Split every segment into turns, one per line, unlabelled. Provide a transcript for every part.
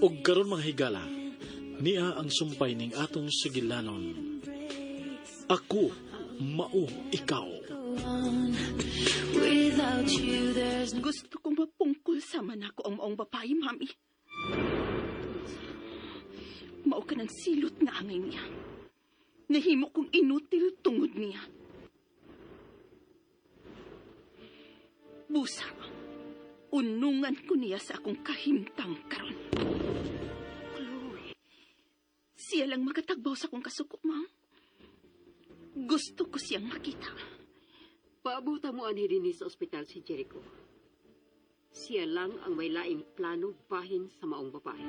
Ug karon, mga higala, nia ang sumpay ning atong sugilanon. Ako Mao Ikaw.
Without you, there's no
Gusto kong mapungkol sama nako ang maong babae, Mami. Mao ka ng silot nga angay niya. Nahimo kong inutil tungod niya. Busa, unungan ko niya sa akong kahimtang karon.
Chloe,
Siya lang makatagbaw sa akong kasuko, Ma'am. Gusto ko siyang makita.
Paabutan mo anhi dinhi sa ospital si Jericho. Siya lang ang may laing plano bahin sa maong babae.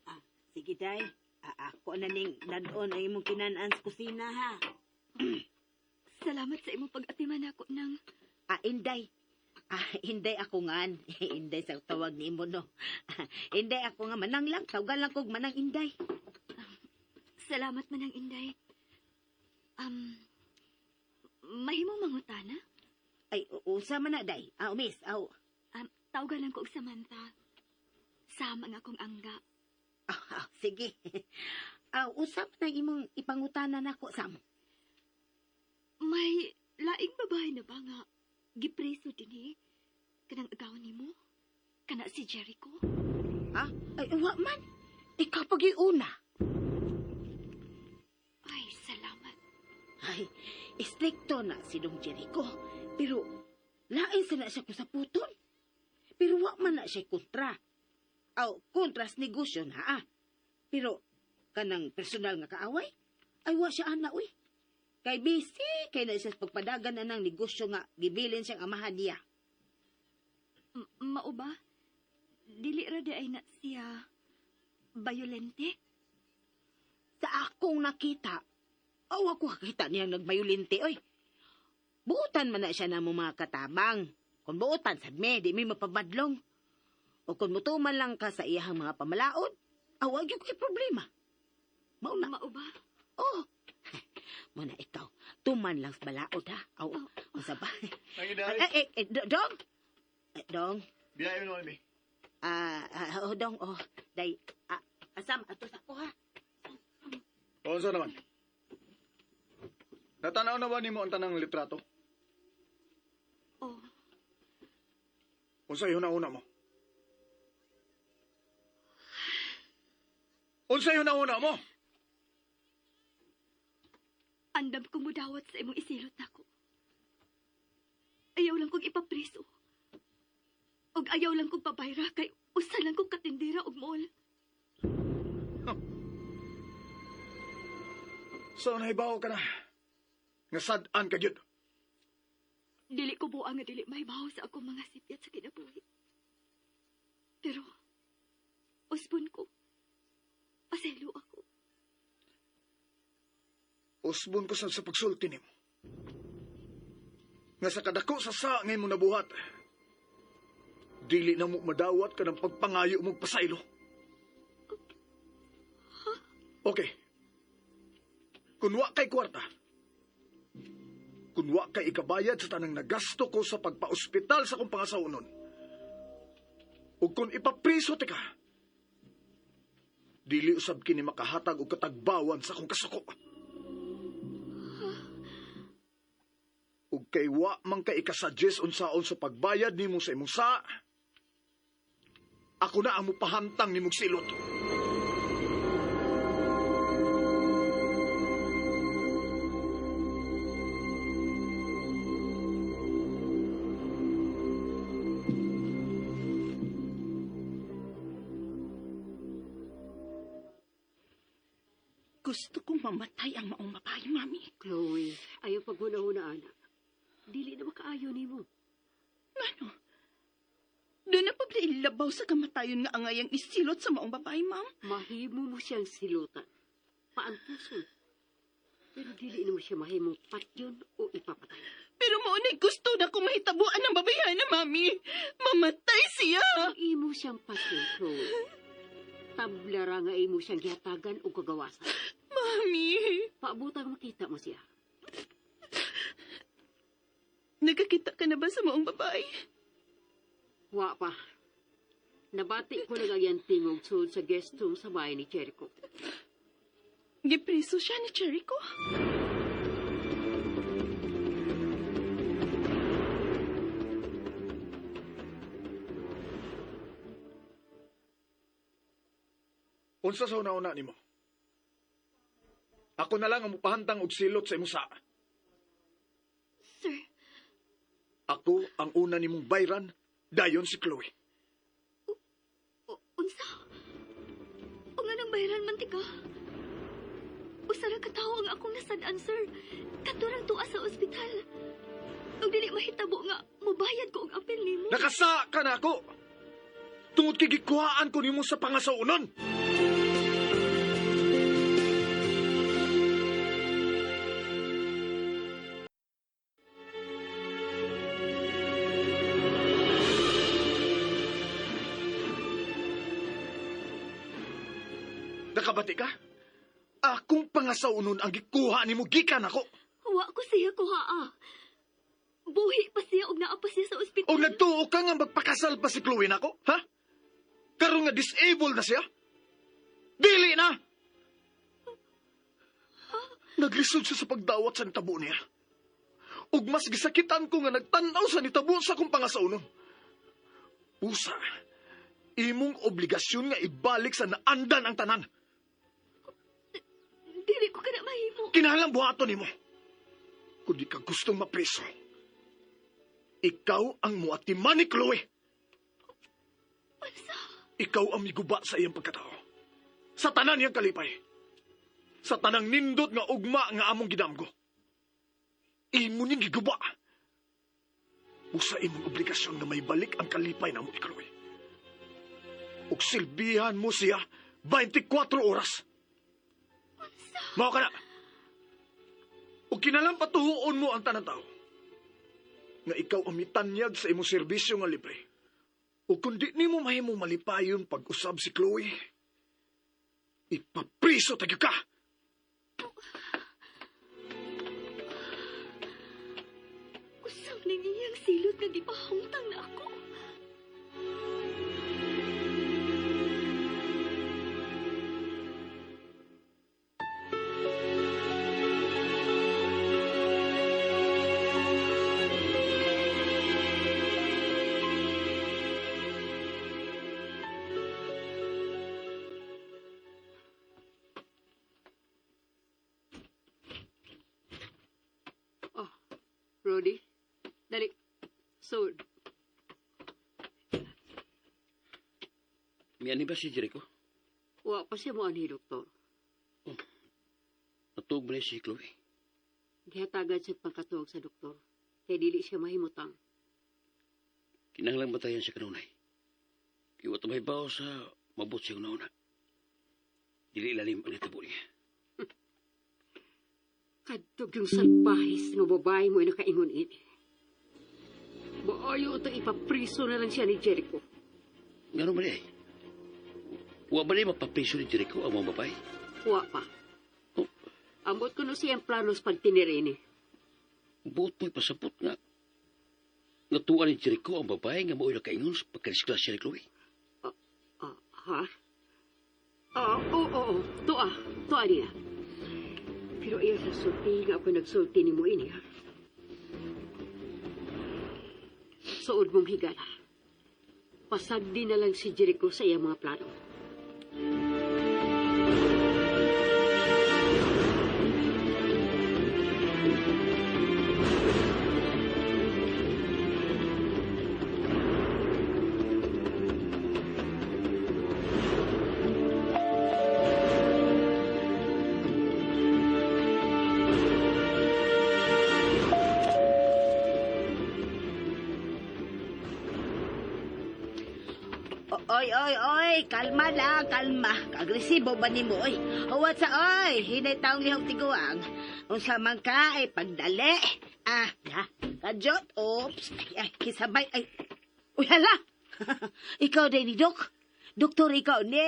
Ah, sige, Day. Ah, ako na ning dadon ang imong kinanaan sa kusina, ha.
Salamat sa imong pag-atiman ako ng
Ah, Inday. Ah, Inday ako ngan. Inday sa tawag ni imo, no. Inday ako nga, manang lang. Tawagan lang kog manang Inday.
Salamat, Manang Inday. Mahimo mangutana?
Ay, usa man na, Day. Ah, umis. Aw.
Tawagan lang ko og Samantha. Sama nga akong angga.
Ah, ah, sige. Ah, usa man ang imong ipangutana nako, Sam.
May laing babae na ba nga gipreso dinhi? Kanang agaw nimo? Kana si Jericho?
Ha? Ay, wa man. Ikaw pag una.
Ay, salamat.
Ay, istrikto na si Dong Jericho. Pero, lain sa na siya kung sa puton. Pero wa man na siya kontra. Aw, kontra sa negosyo na ah. Pero, kanang personal nga kaaway, ay wa siya ana, uy. Kay busy, kay na siya sa pagpadagan na ng negosyo nga gibilin siyang amahan niya.
Mao ba? Dili ra di ay na siya bayolente?
Sa akong nakita, aw ako kakita niyang nagbayolente, oy. Buutan man na siya na mo mga katabang. Kung buutan, sad me, di mi mapabadlong. O kung mutuman lang ka sa iyahang mga pamalaod, aw, wag yung kay problema. Mao na.
Mao ba?
Oh. Muna ikaw, tuman lang sa balaod, ha? Aw, unsa ba?
Ang
Ay, ay, ay, Dong! Eh, Dong,
Biyahe mo naman, mi.
ah, ah, oh, Dong, oh, day, ah, asam, ato sa ko, ha?
Unsa naman? Natanaw na ba nimo ang tanang litrato?
Oh,
Unsa una-una mo? Unsa una-una mo?
Andam ko mudawat sa imong isilot nako. Ayaw lang kong ipapriso. Og ayaw lang kong pabayra kay usa lang kong katindira og mall.
So nahibaw ka na. Nga sad-an ka gyud.
Dili ko buang nga dili mahibaw sa akong mga sipyat sa kinabuhi. Pero usbon ko. Pasaylo ako.
Usbon ko sa pagsulti nimo. Nga sa kadako sa sa ngay mo nabuhat. Dili na mo madawat ka ng pagpangayo mong pasaylo. Okay. Kun wa kay kwarta, kun wa kay ikabayad sa tanang nagasto ko sa pagpaospital sa akong pangasawonon, ug kun ipapriso tika, dili usab kini makahatag og katagbawan sa akong kasuko. Ug kay wa man kay ikasuggest unsaon sa pagbayad nimo sa imong sa, ako na ang mupahamtang nimong silot.
Gusto kong mamatay ang maong babae, Mami.
Chloe, ayaw paghuna-huna, anak. Dili na makaayo nimo.
Ngano? Doon na pabla ilabaw sa kamatayon nga angayang isilot sa maong babae, Ma'am.
Mahimo mo siyang silutan. Paantuson. Pero dili na mo siya mahimong patyon o ipapatay.
Pero mao na'y gusto na kung mahitabuan ng babayhana, Mami. Mamatay siya.
Ang imo siyang patyon, Chloe. Tablara nga imo siyang gihatagan o kagawasan.
Mami. Mami.
Paabutan makita mo siya.
Nagkakita ka na ba sa maong babae?
Wa pa. Nabati ko lang ang iyang tingog sulod sa guest room sa bahay ni Jericho.
Gipriso siya ni Jericho.
Unsa sa una-una nimo? Ako na lang ang mupahantang og silot sa imong saa.
Sir,
Ako ang una nimong bayran, dayon si Chloe.
Unsa? O nga nang bayaran man tika? Usa ra ka tawo ang akong nasad-an, sir. Katurang tuwa sa ospital. Ug dili mahitabo nga mobayad ko og apel nimo.
Nakasa ka na ako! Tungod kay gikuhaan ko nimo sa pangasaunon! Nakabati ka? Akong pangasaunon ang gikuha nimo gikan ako.
Wa ko siya kuhaa. Buhi pa siya og naa pa siya sa ospital.
O nagtuo ka nga magpakasal pa si Chloe nako, ha? Karon nga disabled na siya? Dili na! Naglisod siya sa pagdawat sa nitabo niya. Ug mas gisakitan ko nga nagtan-aw sa nitabo sa akong pangasaunon. Usa, imong obligasyon nga ibalik sa naandan ang tanan.
Dili ko kana mahimo.
Kinahanglang buhaton nimo. Kung di ka gustong mapreso, ikaw ang muatiman ni Chloe.
Unsa?
Ikaw ang miguba sa iyang pagkatao. Sa tanan niyang kalipay. Sa tanang nindot nga ugma nga among gidamgo. Imo ning giguba. Usa imong obligasyon nga may balik ang kalipay na mo ni Chloe. Ug silbihan mo siya 24 oras. Mao ka na. Ug kinalang patuhuon mo ang tanang tao. Nga ikaw ang mitanyag sa imong serbisyo nga libre. O kung di nimo mahimo malipayon pag-usab si Chloe, ipapriso tayo ka!
Usang ning iyang silot nga gipahungtang na ako.
Oh, Rudy, dali. Sud.
Miani ba si Jericho?
Wa pa siya mo anhi, doktor.
Natuog ba niya si Chloe?
Gihatagan siya pagkatuog sa doktor. Kay dili siya mahimutang.
Kinahanglan batayan siya kanunay. Kaya wa mahibaw sa mabot siya una-una. Dili ilalim ang natabo niya.
Kadtog yung salbahis nga babae mo ay nakaingon ini. Maayo itong ipapriso na lang siya ni Jericho.
Ngano ba niya eh? Wa ba niya mapapriso ni Jericho ang mga babae?
Wa pa.
Oh.
Ambot ko no siyang planos pagtinirini.
Buot mo'y pasabot nga. Natuwa ni Jericho ang babae nga mao'y nakaingon sa pagkadisgrasya ni Chloe.
Ah, ha? Ah, oo, oo, oo. Tuwa. Tuwa niya. Pero iya sa sulti nga ako nagsulti ni mo ini, ha? Suod mong higala. Pasagdi na lang si Jericho sa iyang mga plano.
Oy, oy, oy, kalma lang, kalma. Agresibo ba nimo, oy? Huwat sa, oy, hinay taong lihok tiguang. Unsa man ka, ay pagdali. Ah, ha, kadyot, oops, ay, ay, kisabay, ay. Uy, hala! Ikaw din ni Dok. Doktor, ikaw ni.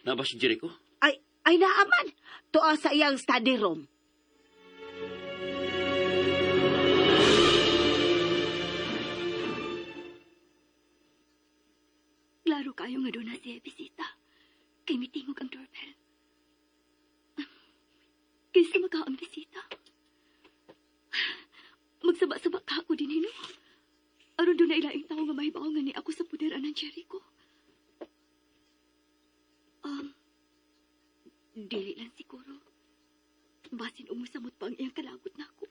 Naba si Jericho?
Ay, Ay naaman, tuwa sa iyang study room.
Klaro kayo nga doon na siya bisita. Kay mitingog ang doorbell. Kaysa maka ang bisita. Magsaba-saba ka ako din, hino. Aron doon na ilaing tao nga mahibaw nga ni ako sa puder ng Jericho. Dili lang siguro. Basin umusamot pa ang iyang kalagot na ako.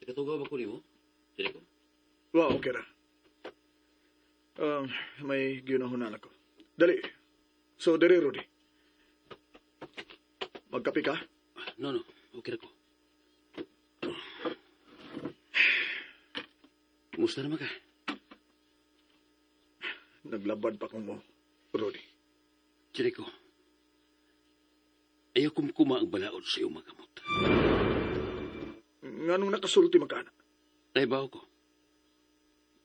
Nakatugaw ba ko nimo? Jericho?
Wow, okay ra. May ginahunan ako. Dali. So, diri, Rudy. Magkape ka?
No, no. Okay ra ko. Kumusta naman ka?
Naglabad pa kong mo, Rudy.
Jericho, ayaw kumkuma ang balaod sa iyong magamot.
Nganong nakasulti magkana?
Naibaw ko.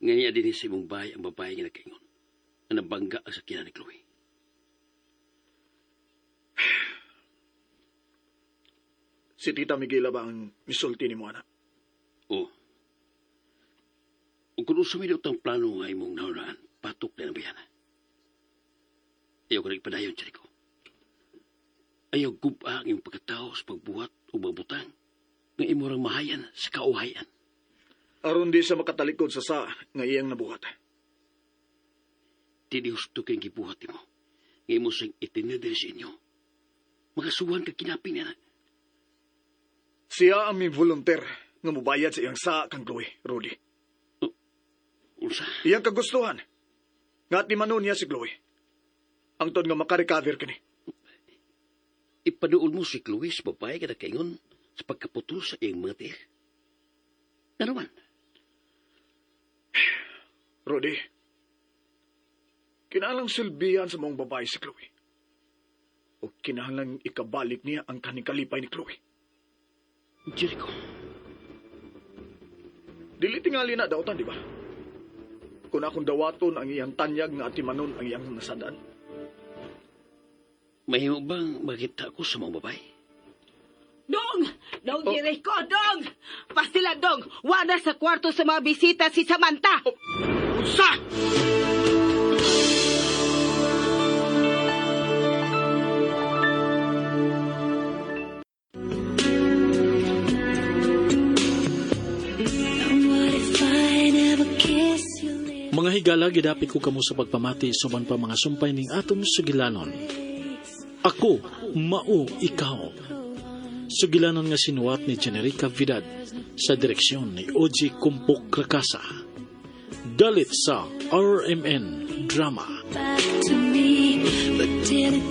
Ngayon din sa imong bahay ang babae nga nagkaingon. Ang nabangga ang sakyanan ni Chloe.
Si Tita Miguela ba ang misulti ni mo, anak?
Oo. Ug kung usa may utang plano nga imong nahunaan, patok na ng bayana. Ayaw ko nagpadayon, Jericho. Ayaw guba ang iyong pagkatao sa pagbuhat o magbutang nga imo rang mahayan sa kauhayan.
Aron di sa makatalikod sa nga iyang nabuhat.
Di husto kay gibuhat mo. Nga imo siyang itinidiri sa inyo. Makasuhan ka kinapin na.
Siya ang may volunteer nga mubayad sa iyang sa kang Chloe, Rudy.
Unsa?
Iyang kagustuhan. Nga timanon niya si Chloe. Ang tod nga makarecover kini.
Ipaduol mo si Chloe sa babae nga nakaingon sa pagkaputol sa iyang mga tiil. Ano man?
Rudy, kinahanglang silbihan sa mong babae si Chloe. O kinahanglang ikabalik niya ang kaning kalipay ni Chloe.
Jericho.
Dili tingali na dautan, di ba? Kung akong dawaton ang iyang tanyag nga atimanon ang iyang nasadaan.
Mahimo bang makita ko sa mga babae?
Dong! Dong, oh. Jericho, dong! Pastila, dong! Wala sa kwarto sa mga bisita si Samantha!
Oh. Unsa!
Mga higala, gidapit ko kamo sa pagpamati suban pa mga sumpay ning atong sugilanon. Ako, mao ikaw. Sugilanon nga sinuwat ni Generica Vidad sa direksyon ni Oji Kumpok Rakasa. Dalit sa RMN Drama.
Back to me, but did it